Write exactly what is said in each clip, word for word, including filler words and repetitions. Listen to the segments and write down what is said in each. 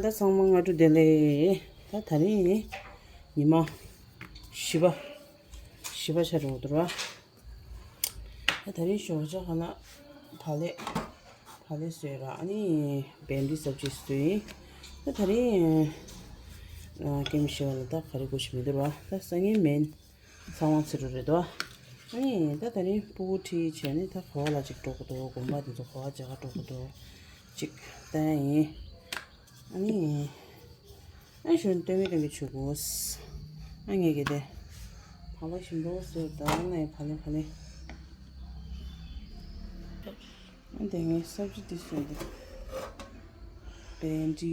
ད་ཚང་མ་སྔ་དྲོ་བདེ་ལེགས། ད་དེ་རིང་ཉི་མ་བཞི་པ། བཞི་པ་ཆགས་འགྲོ་འདུག་ར། ད་དེ་རིང་ཞོགས་ཇ་ཁ་ན་བག་ལེབ། བག་ལེབ་བཟོས་ར། ཨ་ནི་བེན་ཌི་སབ་ཇི་བཟོས་ཡིན། ད་དེ་རིང་ཨ་ཀེམ་ཤི་བ་ལ་ད་ག་རེ་དགོས་ཞིག་མི་འདུག་ར། ད་སང་ཉིན་མེན། ཚང་མ་ཚེ་རུ་རེད་དོ། ཨ་ནི་ད་དེ་རིང་སྤུ་གུ་ཁྲིད་བྱས་ནས་ད་གོ་བ་ལ་ཅིག་འགྲོ་དགོས་འདུག་དགོན་པ་དེ་ཚོ་གོ་བ་མཇལ་ཁ་འགྲོ་དགོས་འདུག་ཅིག་ལྟ་ཡ་ཡིན། ཨ་ནི། ཨ་གཞོན་སྟོན་མི་སྟོན་གི་ཆུ་གོས། ཨ་ངས་གི་དེ། བག་ལེབ་ཞིམ་པོ་བཟོས་ད་ནས་བག་ལེབ་བག་ལེབ། ཨ་དེ་ངས་སབ་ཇི་དེ་བཟོས་ཏེ། བེན་ཌི་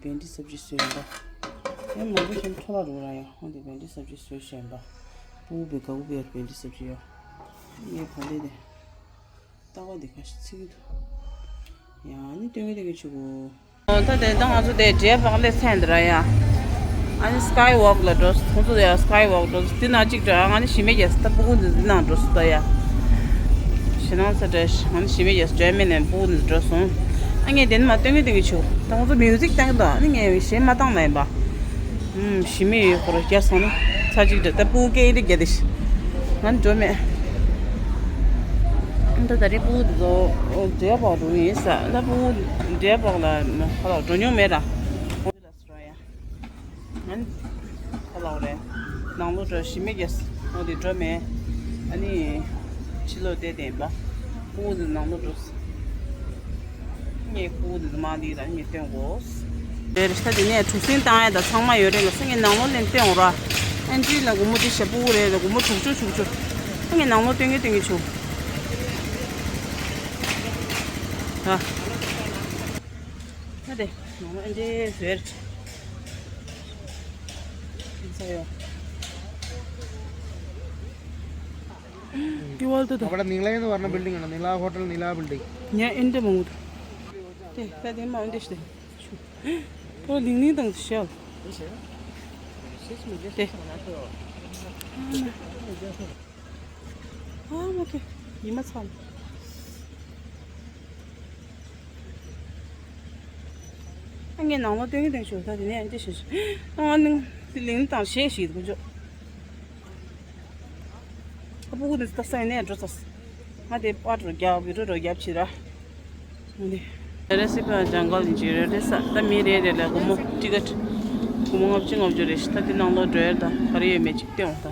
བེན་ཌི་སབ་ཇི་བཟོས་ཡིན་པ། ཡང་མང་པོ་ཞིག་འཕྲོ་བརླག་འགྲོ་ར་ཡ། ཨ་དེ་བེན་ཌི་སབ་ཇི་བཟོས་བཞག་ཡིན་པ། སྤུ་གུ་བེ་ག་གུ་བེ་བེན་ཌི་སབ་ཇི་ཡོད། ངས་བག་ལེབ་དེ། ལྟ་བ་འདི་ག་ཞིག་ཚིག་གི་འདུག་ཡང་ནི་སྟོན་གི་སྟོན་གི་ཆུ་གོ། ད་དེ་ད་ང་ཚོ་དེ་འབྲས་སྤགས་ལེ་ཚན་འདི་ར་ཡ། ཨ་ནི་སི་ཀའི་ཝོག་ལ་འགྲོ། ཁོང་ཚོ་ཡ་སི་ཀའི་ཝོག་འགྲོ། འདི་ན་གཅིག་འདྲ། ང་ནི་ཞི་མི་རྒྱས་ད་སྤུ་གུ་འདི་འདི་ནང་འགྲོ་སོང་ད་ཡ། ཞེ་ནང་ས་འདྲ་ང་ནི་ཞི་མི་རྒྱས་འབྲས་མེད་ནས་སྤུ་གུ་འདི་འགྲོ་སོང་། ཨ་ངས་དེ་ནི་མ་སྟོན་གི་སྟོན་གི་ཆུ། ད་ཁོང་ཚོ་མིའུ་ཟིག་བཏང་གི་འདུག་ཨ་ནི་ངས་གཞས་མ་བཏང་ན་ཡིན་པ། ཞི་མི་ཡོད་སྐོར་རྒྱ་སོང་ན་ཚ་གཅིག་འདྲ། ད་སྤུ་གུ་སྐད་ཡིག་རྒྱ་དེ་ཤི་ང་འགྲོ་མེད། ད་ད་རེས་སྤུ་གུ་དེ་ཚོ་འབྲས་སྤགས་འགྲོ་གི་ཡིན་ས། ད་སྤུ་གུ་འབྲས་སྤགས་ལ་ཧ་ལ་འགྲོ་མྱོང་མེད་ར། ང་ཧ་ལ་རེད། ནང་ལོགས་འགྲོ་ཞི་མི་རྒྱ་ཨོ་དེ་འགྲོ་མེད། ཨ་ནི་ཕྱི་ལོགས་བསྡད་བསྡད་པ། སྤུ་གུ་དེ་ནང་ལོགས་འགྲོ། ངས་ཁུག་འདི་མ་འདི་རང་ངས་སྟོན་དགོས། རེད་རེད། ད་དེ་ནས་གྲུ་གཟིངས་བཏང་ཡ་ད་ཚང་མ་ཡོད་རེད་ལ་སེ། ངས་ནང་ལོགས་ལེན་སྟོན་འོང་ར། ཨན་ཏྲི་ལ་སྒོར་མོ་དེ་ཞེ་པོ་རེད་ལ་སྒོར་མོ་དྲུག་ཅུ་དྲུག་ཅུ། ད་ངས་ནང་ལོགས་སྟོན་གི་སྟོན་གི་བྱུང་། ད་ད་དེ་ནང་ལོགས་ཨན་ཏྲི་བཟོས་རེད། ས་ཡོད། ཀི་ཝལ་དུ་དང་། അവിടെ നീള എന്ന് പറഞ്ഞ ബിൽഡിംഗ് ആണ്. നിള ഹോട്ടൽ, നിള ബിൽഡിംഗ്. ഞാൻ എൻ്റെ മുങ്ങോട്ട്. 네, 나 내만 안 되시대. 또 링링 당 셔. 네. 아, 뭐 이렇게 이마 참. ང་ནང་ལོགས་སྟོན་གི་སྟོན་ཞོར་ད་དེ་ནས་འདི་ཞིག་ཞིག་ཨ་ནི་ལིང་དང་ཞེས་ཞིག་དགོས་ཆོག་ཨ་སྤུ་གུ་དེ་ད་ས་ནས་འགྲོ་ཚར། ང་དེ་པར་རུ་རྒྱབ་བི་རུ་རུ་རྒྱབ་ཕྱིར་ར། འདི་རེ་སི་པ་ཇང་གལ་ཡིན་གྱི་རེད་རེད་ས། ད་མི་རེ་རེ་ལ་སྒོར་མོ་ཊི་ཀེ་ཊི་སྒོར་མོ་ལྔ་བཅུ་ལྔ་བཅུ་རེད་ཤི། ད་དེ་ནང་ལོགས་འགྲོ་ཡར་ད་ག་རེ་ཡོད་མེད་ཅིག་སྟོན་འོང་ད།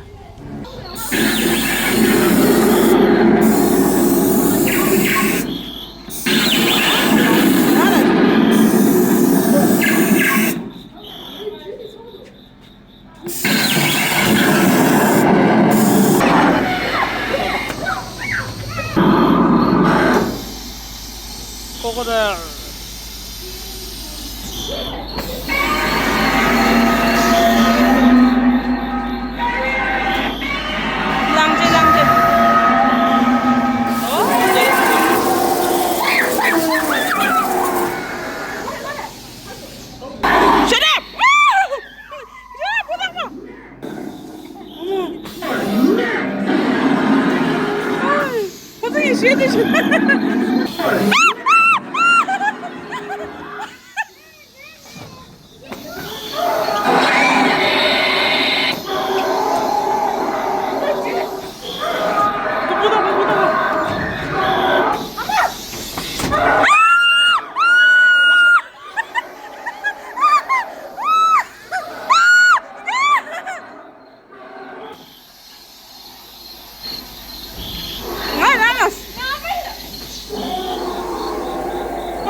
ཀོ་ཀོ་ཌིལ། ལང་ཅེ་ལང་ཅེ། ཨོ། Shut up! Shut up! What the fuck? ཁོ་ཚོ་ཡི་ཤེས་ཏེ་ཤི། ང་རང་ལ།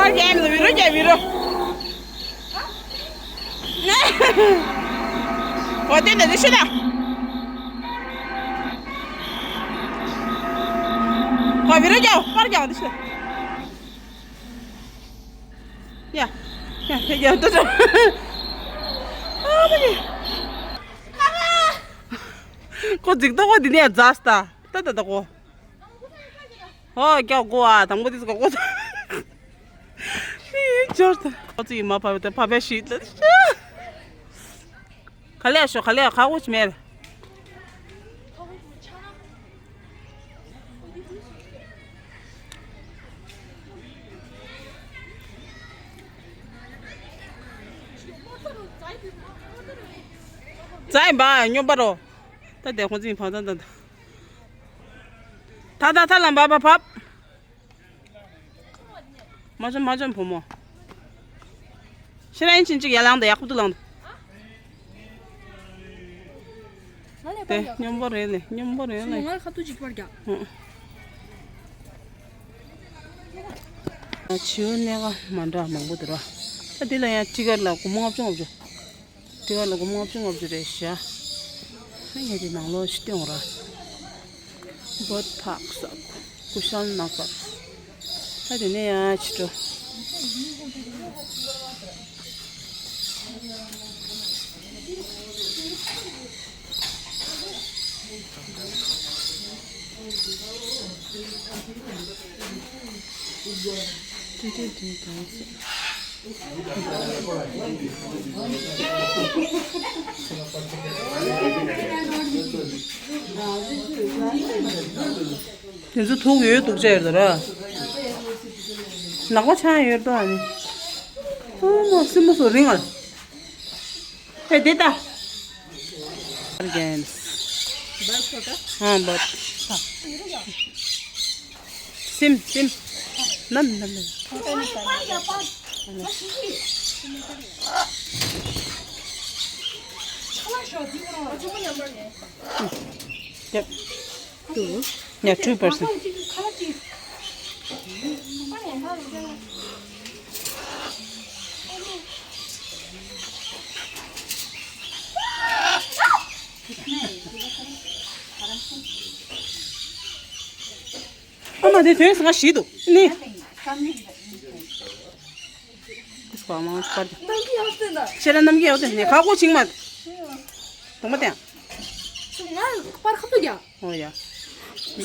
པར་རྒྱག་ཡིན་ལ་བི་རོ་རྒྱག་བི་རོ། འོ་དེ་འདྲ་དེ་ཤི་ད། འོ་བི་རོ་རྒྱག་པར་རྒྱག་དེ་ཤི་ད། ཡ། ཡ་ཡ་ཡ་ཏོ་ཏོ། ཨ་མ་ནི། ཁོ་འཛིག་ཏོ་ཁོ་འདི་ནས་རྫ་སྟ། ཏ་ཏ་ཏ་ཁོ། ཧོ་ཀྱ་ཀོ་ཨ་དང་པོ་འདི་ཟ་ཀོ་ཀོ། ཨི་ཇོར་ཏ། ཁོ་ཚོ་ཡི་མ་ཕ་བ་ཏ་ཕ་བ་ཤི་ཏ། ག་ལེ་ཤོ་ག་ལེ་ཁ་ཁོ་ཅི་མེད། ཙའི་འབའ་སྨྱོན་པ་རོ། ད་དེ་ཁོང་ཚིག་ཕ་ད་ད་ད། ད་ད་ད་ལ་འབའ་འབའ་ཕབ། མ་བཅོམ་མ་བཅོམ་བུ་མོ། ཤེས་ར་ཡིན་ཕྱིན་ཅིག་ཡར་ལངས་དང་ཡག་པོ་འདུག་ལངས་དང་། དེ་སྨྱོན་པོ་རེད་ལེ། སྨྱོན་པོ་རེད་ལེ། ང་ཁ་ཐུག་ཅིག་པར་རྒྱག་ཨང་། བྱིའུ་གནས་ཀ་མ་འདྲ་མང་པོ་འདུག་ར། ད་འདི་ལ་ཡང་ཊི་ཀེཊ་ལ་སྒོར་མོ་ལྔ་བཅུ་ལྔ་བཅུ། ཊི་ཀེཊ་ལ་སྒོར་མོ་ལྔ་བཅུ་ལྔ་བཅུ་རེད་ཤག་ཨ་ཡ་དེ་ནང་ལོགས་ཤིག་སྟོན་ར། Bird Park ཟེར། ཀུ་ཤལ་ནགར། ད་དེ་ནས་ཡང་ཕྱི་དྲོ། དེ་ཚོ་ཐུག་ཡོད་འདུག་ཅེས་རེད་ར། ནག་པོ་ཆགས་ཡོད་དོ་ཨ་ནི། ཨོ་མ་སྲིན་མོ་སོ་རིང་ཨ། ཧེ་དེ་ད། Again. ཨ་བ། སིམ་སིམ། ནམ་ནམ་ནམ། Yep. Two. Yeah, two person. ཨ་མ་དེ་དོན་ཟང་ཞིག་འདུག་ནི། ཤེས་ར་རྣམ་རྒྱལ་ཡོད་དེ་ནས་ཁ་ཁོ་ཆིང་མ། དུང་མ་དེ། ང་པར་ཁ་ཐུག་ཡ། ཨོ་ཡ།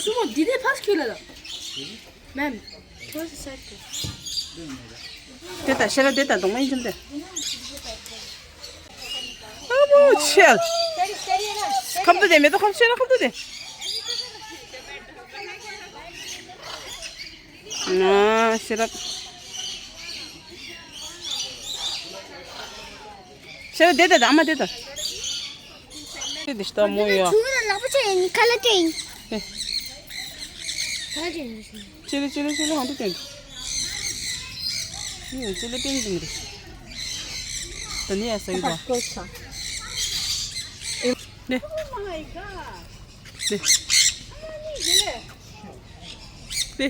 སུ་མོ་འདི་ནས་ཕར་ཁྱོད་ལ་ལ། མེམ། ཁྱོད་སུ་སར་ཁྱོད། དེ་ད་ཤེས་ར་དེ་ད་དུང་མ་ཡིན་ཅམ་དེ། ཨ་མོ་ཆེལ། ཁམ་དུ་དེ་མེ་ཏོག་ཁམ་ཤེས་ར་ཁམ་དུ་དེ། ང་ཤེས་རབ། ཤེས་རབ་དེ་ད་ད་ཨ་མ་དེ་ད། དེ་དེ་ཤྟ་མོ་ཡ། ཁ་ལ་ཏྲེ་ཡིན། ཁ་ལ་ཏྲེ་ཡིན། ཅི་ལི་ཅི་ལི་ཅི་ལི་ཧོན་ཏི་ཏེན། ཡིན་ཅི་ལི་པིང་ཏིང་རེད། ད་ནི་ཡ་ས་ཡི་ད། ནི། ནི། ནི།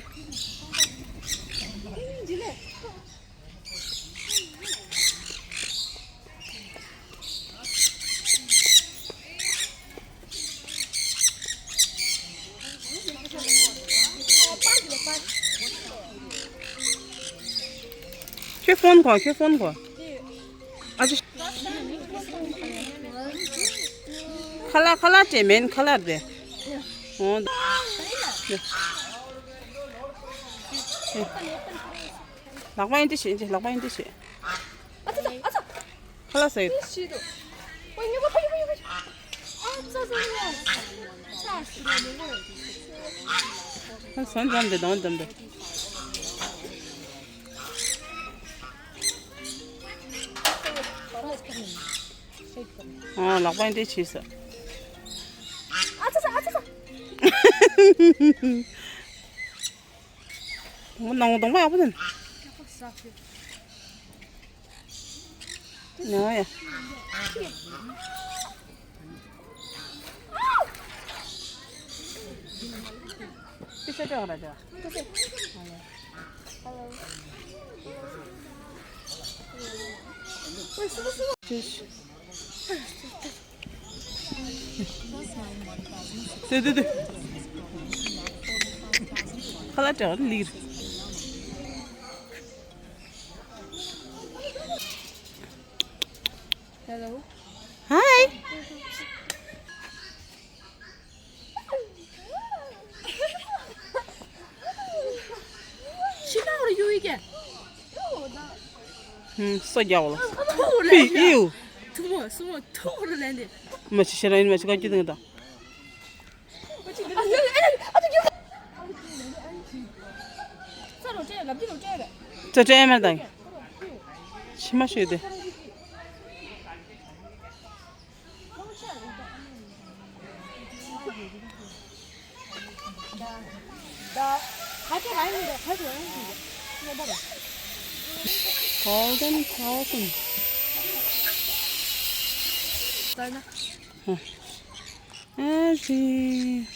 ཁྱོད་ཕོན་གོ་ཁྱོད་ཕོན་གོ་ཨ་ཅི། ཁ་ལག་ཁ་ལག་ཅེས་མིན་ཁ་ལག་རེད། འོང་། ལག་པ་ཡིན་ཏེ་བྱེད་ལག་པ་ཡིན་ཏེ་བྱེད། ཨ་ཙི་ཙི། ཨ་ཙི། ཁ་ལག་ཟེར། ཤི་འདུག་ཨོ་ཉོ་ག་ཕ་ཡོ་ཕ་ཡོ་ཕ་ཡོ། ཨ་ཙི་ཙི་ཙི། ཨ་ཙི་ཙི་ཙི། ཨ་ལག་པ་འདི་བྱས་སོ། ཨ་ཙི་ཙི་ཨ་ཙི་ཙི། ནང་གདོང་པ་ཡག་པོ་འདུག་ཡ་ཡ། ཁྱི་ཤ་སྤྲོད་ག་ར་ཅོ། ཏེ་ཏེ་ཏེ། ཁ་ལག་སྤྲད་པ་ལིར། Hello. Hi. ཤི་ན་འོར་ཡུ་ཡི་གེ། ཧུམ། སོ་རྒྱག་ལ། ཐུག་ལ། ཨི་ཡུ། ཐུག་མོ་སུ་མོ་ཐུག་རུ་ལེན་ཏེ། མ་ཆི་ཤེ་ར་ཡིན་མ་ཆི་ག་ཅི་དང་ད། ཙ་སྤྲད་མ་དང་། ཕྱི་མ་ཤོད་དེ། Golden thousand. ཨ་ཙི།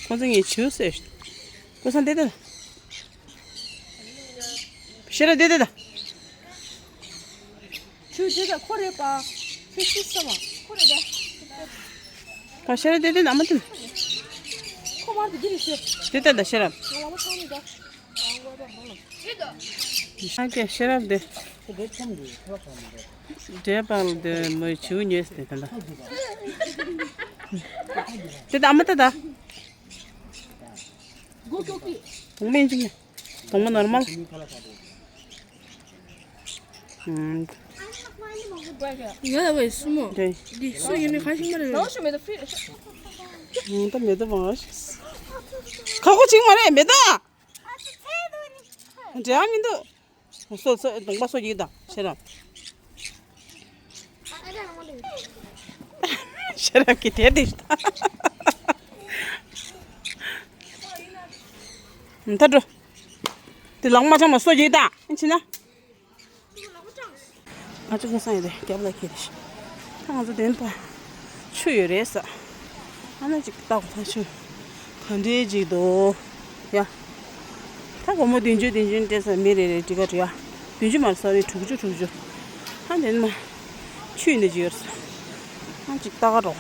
ཁོ་ཚོ་ངས་བྱིའུ་ཟེར། ཁོ་ཚོ་འདི་ལྟ། ཤེས་རབ་འདི་ལྟ། ཁྱོད་དེ་ལྟ་ཁོ་རེད་པ། ཁྱོད་ཤི་ས་མ། ཁོ་རེད་པ། ཁ་ཤར་དེ་དེ་ནམ་དུ། ཁོ་མར་དུ་འདི་རེད་ཤི། དེ་ལྟ་ད་ཤེས་རབ། ང་ལ་མ་ཚང་མི་འདུག་ཨ་ཀེ་ཤེས་རབ་དེ། འདྲེ་པ་ལ་དེ་མོའི་བྱིའུ་ཉོས་ཏེ་ད་ལྟ། དེ་ལྟ་མ་ལྟ་ད། གོང་མ་ཡིན་ཅིག་ནས། གོང་མ་ནོར་མལ། ཡ་ལ་བའི་སུ་མོ། འདི་སུ་ཡིན་ནི་ག་ཞིག་མ་རེད། ད་མེད་ད་བང་ཁ་ཁོ་ཅིག་མ་རེད་མེད་ད། འདྲེ་མི་འདུག་སོ་སོ་གདོང་པ་སོ་གཅིག་དང་ཤེས་རབ། ཤེས་རབ་ཀྱི་དེ་དེ་ད་འགྲོ། དེ་ལག་མ་ཚང་མ་སོ་གཅིག་དང་ཕྱིན་ན། ང་ཚོ་ཁ་སང་ཡོད་དེ་རྒྱབ་ལ་ཁྱེར་ཤི། ད་ང་ཚོ་དེ་ནས་ཕར་ཆུ་ཡོད་རེད་ས། ཨ་ན་ཅིག་ལྟ་གོ་ད་ཆུ་ག་འདྲའི་ཅིག་འདུག་ཡ། ད་སྒོར་མོ་བདུན་ཅུ་བདུན་ཅུ་སྤྲད་ས་མི་རེ་རེ་ཊི་ཀེ་ཊི་ཡ། བདུན་ཅུ་མ་རེད་ས་རེ་དྲུག་ཅུ་དྲུག་ཅུ། ཨ་དེ་ནས་མ་ཆུ་ཡིན་དེ་ཅིག་ཡོད་རེད་ས། ཨ་ཅིག་ལྟ་ག་འགྲོ།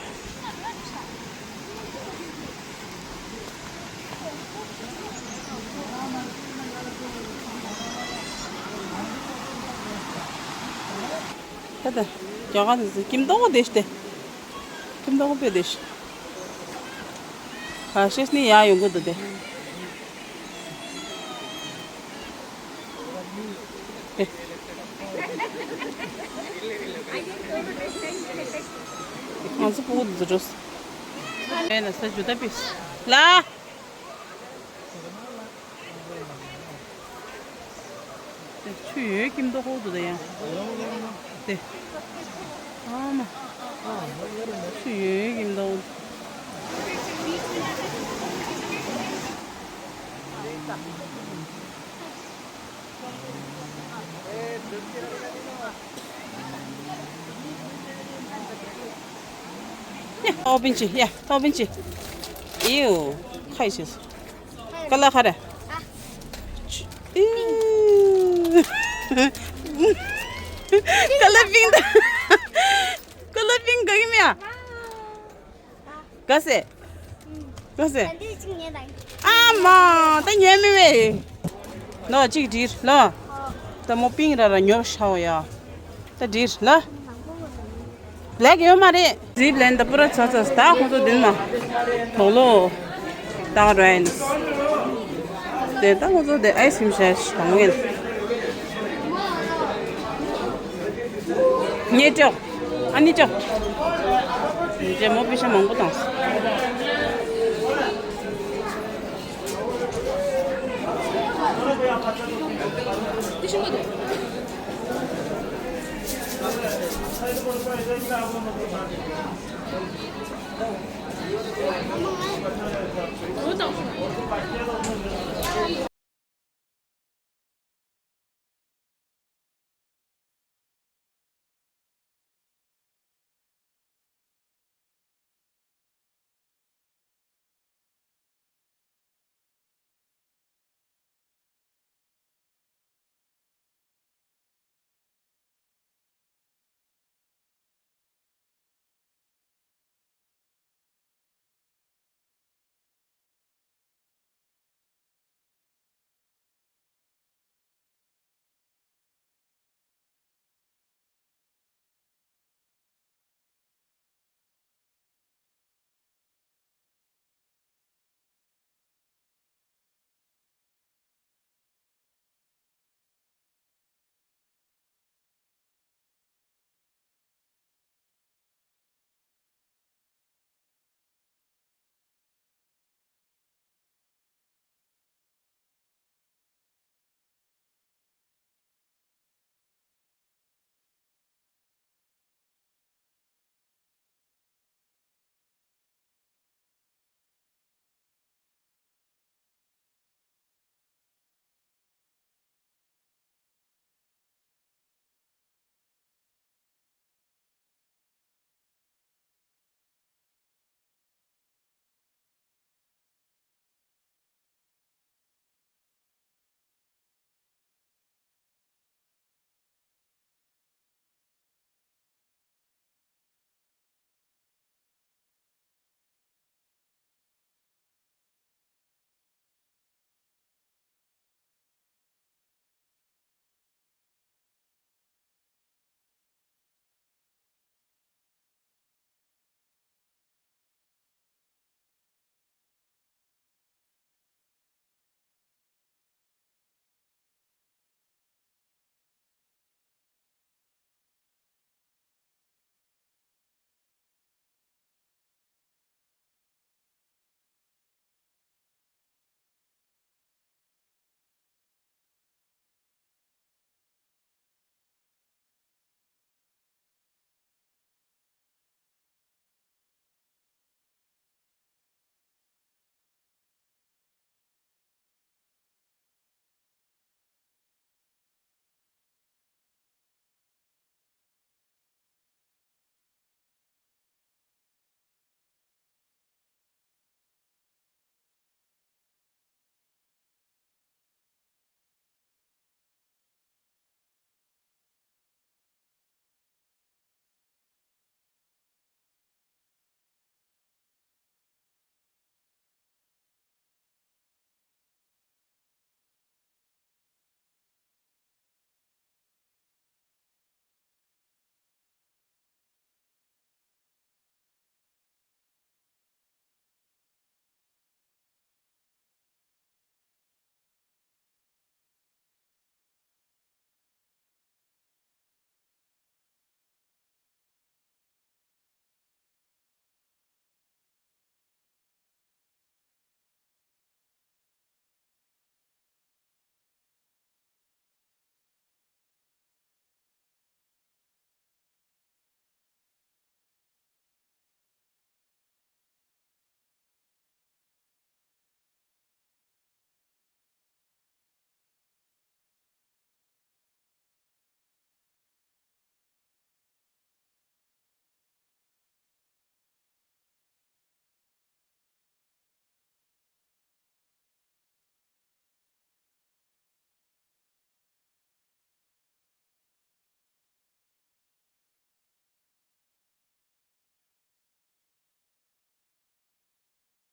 ད་ལྟ་རྒྱ་གར་དེ་ཚོ་ཀིམ་ཏོག་དེ་ཤི་སྟེ། ཀིམ་ཏོག་དཔེ་དེ་ཤི། ག་ཤེས་ནི་ཡ་ཡོང་གི་འདུག་དེ། དེ། ང་ཚོ་ཕྲུ་གུ་དེ་ཚོ་འགྲོ། ཨེ་ན་ས་ཇུ་ད་པིས། ལ། དེ་ཆུ་ཡོད་ཀྱིན་འདུག་ཧོ་དུ་དེ་ཡང་། དེ། ཨ་མ། ཆུ་ཡོད་ཀྱིན་འདུག་ཡ། ཐོག་པིན་ཆི། ཡ། ཐོག་པིན་ཆི། ཨིའུ། ཁ་ཡི་ཆི། ཀ་ལ་ཁ་རེ། ཨིའུ། ཀ་ལ་པིང་ད། ཀ་ལ་པིང་ག་གི་མེ་ཡ། ག་སེ། ག་སེ། ཨ་མ། ད་ཉན་མི་བས། ལོ་གཅིག་བྲིས་ལོ། ད་མོ་པིང་ར་ར་ཉོ་ཤའོ་ཡ། ད་བྲིས་ལ། ལེགས་ཡོད་མ་རེད། རིབ་ལན་ད་པུ་ར་ཚ་ཚ་ད་ཁོ་ཚོ་དེ་མ། དོག་ལོ། ད་ར་ཡིན། དེ་ད་ཁོ་ཚོ་དེ་ཨའི་སིམ་ཤ་ཤ་གང་ཡིན། ངས་ཅོག་ཨ་ནི་ཅོག་ཅེ་མོ་པི་ཤ་མང་པོ་དང་།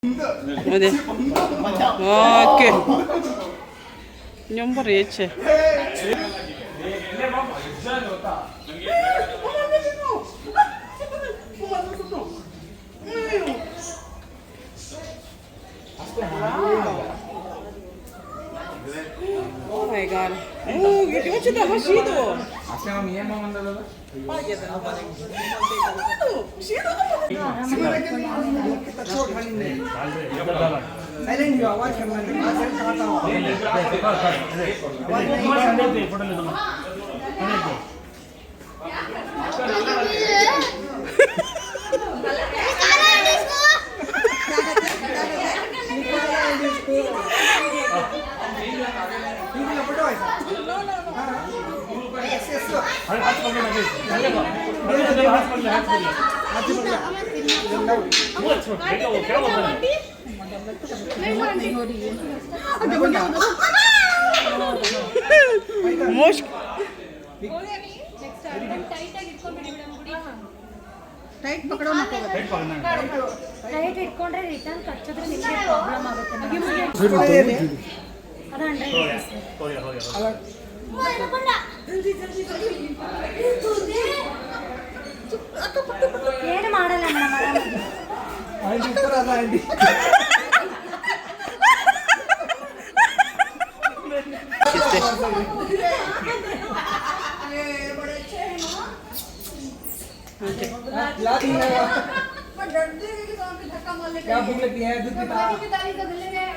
འོ་དེ། ཨོ་ཀེ། སྙོམས་པོ་རེད་ཆེ། Oh my god. Oh, you don't you know how she do? मुश्क- ಟೈಟ್ ಪಕಡೋ. ಟೈಟ್ ಇಟ್ಕೊಂಡ್ರೆ ರಿಟರ್ನ್ ಕಚ್ಚೋದ್ರಲ್ಲಿ ನಿಮಗೆ ಪ್ರಾಬ್ಲಮ್ ಆಗುತ್ತೆ. ಅದಂಡ್ರೆ ಏನು ಮಾಡಲ್ಲ ಮೇಡಮ್, ಆರಾಮಾಗಿ. क्या भूख लगी है? दूध पीता।